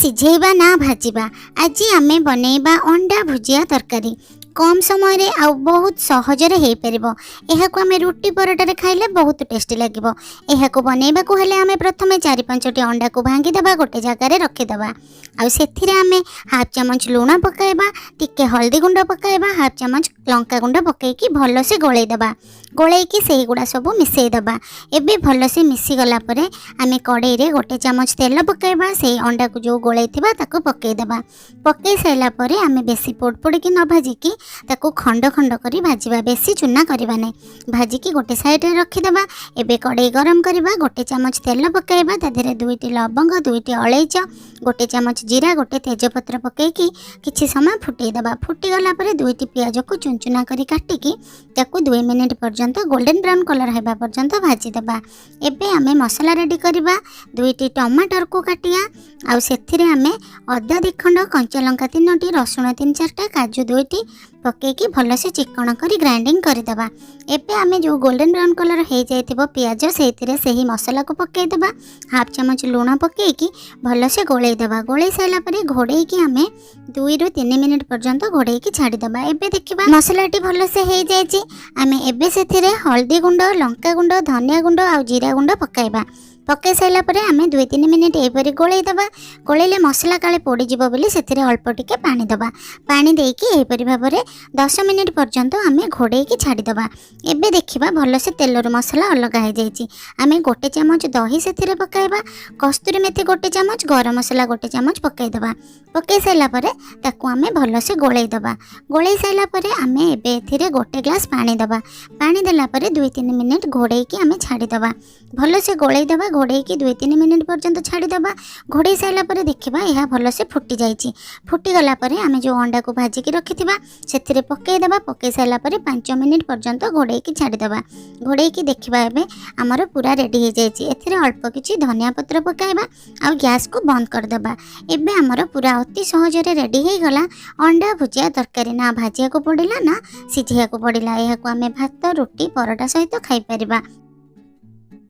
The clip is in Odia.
ସିଝେଇବା ନା ଭାଜିବା। ଆଜି ଆମେ ବନେଇବା ଅଣ୍ଡା ଭୁଜିଆ ତରକାରୀ। କମ୍ ସମୟରେ ଆଉ ବହୁତ ସହଜରେ ହେଇପାରିବ। ଏହାକୁ ଆମେ ରୁଟି ପରଟାରେ ଖାଇଲେ ବହୁତ ଟେଷ୍ଟି ଲାଗିବ। ଏହାକୁ ବନେଇବାକୁ ହେଲେ ଆମେ ପ୍ରଥମେ ଚାରି ପାଞ୍ଚଟି ଅଣ୍ଡାକୁ ଭାଙ୍ଗିଦେବା, ଗୋଟେ ଜାଗାରେ ରଖିଦେବା। ଆଉ ସେଥିରେ ଆମେ ହାଫ୍ ଚାମଚ ଲୁଣ ପକାଇବା, ଟିକେ ହଳଦୀ ଗୁଣ୍ଡ ପକାଇବା, ହାଫ୍ ଚାମଚ ଲଙ୍କା ଗୁଣ୍ଡ ପକାଇକି ଭଲସେ ଗୋଳେଇ ଦେବା। ଗୋଳେଇକି ସେଇଗୁଡ଼ା ସବୁ ମିଶାଇ ଦେବା। ଏବେ ଭଲସେ ମିଶିଗଲା ପରେ ଆମେ କଡ଼େଇରେ 1 ଚାମଚ ତେଲ ପକାଇବା। ସେଇ ଅଣ୍ଡାକୁ ଯେଉଁ ଗୋଳେଇଥିବା, ତାକୁ ପକାଇଦେବା। ପକାଇ ସାରିଲା ପରେ ଆମେ ବେଶୀ ପୋଡ଼ ପୋଡ଼ିକି ନ ଭାଜିକି ତାକୁ ଖଣ୍ଡ ଖଣ୍ଡ କରି ଭାଜିବା, ବେଶୀ ଚୁନା କରିବା ନାହିଁ। ଭାଜିକି ଗୋଟେ ସାଇଡ଼ରେ ରଖିଦେବା। ଏବେ କଡ଼େଇ ଗରମ କରିବା, 1 ଚାମଚ ତେଲ ପକାଇବା। ତା ଦେହରେ ଦୁଇଟି ଲବଙ୍ଗ, ଦୁଇଟି ଅଳେଇଚ, 1 ଚାମଚ ଜିରା, ଗୋଟେ ତେଜପତ୍ର ପକାଇକି କିଛି ସମୟ ଫୁଟେଇ ଦେବା। ଫୁଟିଗଲା ପରେ ଦୁଇଟି ପିଆଜକୁ ଚୁନଚୁନା କରି କାଟିକି ତାକୁ 2 ମିନିଟ୍ ପର୍ଯ୍ୟନ୍ତ ଗୋଲ୍ଡେନ୍ ବ୍ରାଉନ୍ କଲର୍ ହେବା ପର୍ଯ୍ୟନ୍ତ ଭାଜିଦେବା। ଏବେ ଆମେ ମସଲା ରେଡ଼ି କରିବା। ଦୁଇଟି ଟମାଟରକୁ କାଟିବା ଆଉ ସେଥିରେ ଆମେ ଅଦା 2 ଖଣ୍ଡ, କଞ୍ଚା ଲଙ୍କା ତିନୋଟି, ରସୁଣ ତିନି ଚାରିଟା, କାଜୁ ଦୁଇଟି ପକାଇକି ଭଲସେ ଚିକଣ କରି ଗ୍ରାଇଣ୍ଡିଙ୍ଗ କରିଦେବା। ଏବେ ଆମେ ଯେଉଁ ଗୋଲ୍ଡେନ୍ ବ୍ରାଉନ୍ କଲର୍ ହେଇଯାଇଥିବ ପିଆଜ, ସେଇଥିରେ ସେହି ମସଲାକୁ ପକାଇଦେବା। ହାଫ୍ ଚାମଚ ଲୁଣ ପକାଇକି ଭଲସେ ଗୋଳେଇ ଦେବା। ଗୋଳେଇ ସାରିଲା ପରେ ଘୋଡ଼େଇକି ଆମେ 2ରୁ 3 ମିନିଟ୍ ପର୍ଯ୍ୟନ୍ତ ଘୋଡ଼େଇକି ଛାଡ଼ିଦେବା। ଏବେ ଦେଖିବା, ମସଲାଟି ଭଲସେ ହେଇଯାଇଛି। ଆମେ ଏବେ ସେଥିରେ ହଳଦୀ ଗୁଣ୍ଡ, ଲଙ୍କା ଗୁଣ୍ଡ, ଧନିଆ ଗୁଣ୍ଡ ଆଉ ଜିରା ଗୁଣ୍ଡ ପକାଇବା। ପକାଇ ସାରିଲା ପରେ ଆମେ 2-3 ମିନିଟ୍ ଏହିପରି ଗୋଳେଇ ଦେବା। ଗୋଳେଇଲେ ମସଲା କାଳେ ପୋଡ଼ିଯିବ ବୋଲି ସେଥିରେ ଅଳ୍ପ ଟିକେ ପାଣି ଦେବା। ପାଣି ଦେଇକି ଏହିପରି ଭାବରେ 10 ମିନିଟ୍ ପର୍ଯ୍ୟନ୍ତ ଆମେ ଘୋଡ଼େଇକି ଛାଡ଼ିଦେବା। ଏବେ ଦେଖିବା, ଭଲସେ ତେଲରୁ ମସଲା ଅଲଗା ହେଇଯାଇଛି। ଆମେ 1 ଚାମଚ ଦହି ସେଥିରେ ପକାଇବା। କସ୍ତୁରୀ ମେଥି 1 ଚାମଚ, ଗରମ ମସଲା 1 ଚାମଚ ପକାଇଦେବା। ପକାଇ ସାରିଲା ପରେ ତାକୁ ଆମେ ଭଲସେ ଗୋଳେଇ ଦେବା। ଗୋଳେଇ ସାରିଲା ପରେ ଆମେ ଏବେ ଏଥିରେ 1 ଗ୍ଲାସ୍ ପାଣି ଦେବା। ପାଣି ଦେଲା ପରେ 2-3 ମିନିଟ୍ ଘୋଡ଼େଇକି ଆମେ ଛାଡ଼ିଦେବା। ଭଲସେ ଗୋଳେଇ ଦେବା। ଘୋଡ଼େଇକି 2-3 ମିନିଟ୍ ପର୍ଯ୍ୟନ୍ତ ଛାଡ଼ିଦେବା। ଘୋଡ଼େଇ ସାରିଲା ପରେ ଦେଖିବା, ଏହା ଭଲସେ ଫୁଟି ଯାଇଛି। ଫୁଟିଗଲା ପରେ ଆମେ ଯେଉଁ ଅଣ୍ଡାକୁ ଭାଜିକି ରଖିଥିବା, ସେଥିରେ ପକାଇଦେବା। ପକାଇ ସାରିଲା ପରେ 5 ମିନିଟ୍ ପର୍ଯ୍ୟନ୍ତ ଘୋଡ଼େଇକି ଛାଡ଼ିଦେବା। ଘୋଡ଼େଇକି ଦେଖିବା, ଏବେ ଆମର ପୁରା ରେଡ଼ି ହେଇଯାଇଛି। ଏଥିରେ ଅଳ୍ପ କିଛି ଧନିଆ ପତ୍ର ପକାଇବା ଆଉ ଗ୍ୟାସ୍କୁ ବନ୍ଦ କରିଦେବା। ଏବେ ଆମର ପୁରା ଅତି ସହଜରେ ରେଡ଼ି ହେଇଗଲା ଅଣ୍ଡା ଭୁଜିଆ ତରକାରୀ। ନା ଭାଜିବାକୁ ପଡ଼ିଲା, ନା ସିଝେଇବାକୁ ପଡ଼ିଲା। ଏହାକୁ ଆମେ ଭାତ, ରୁଟି, ପରଟା ସହିତ ଖାଇପାରିବା।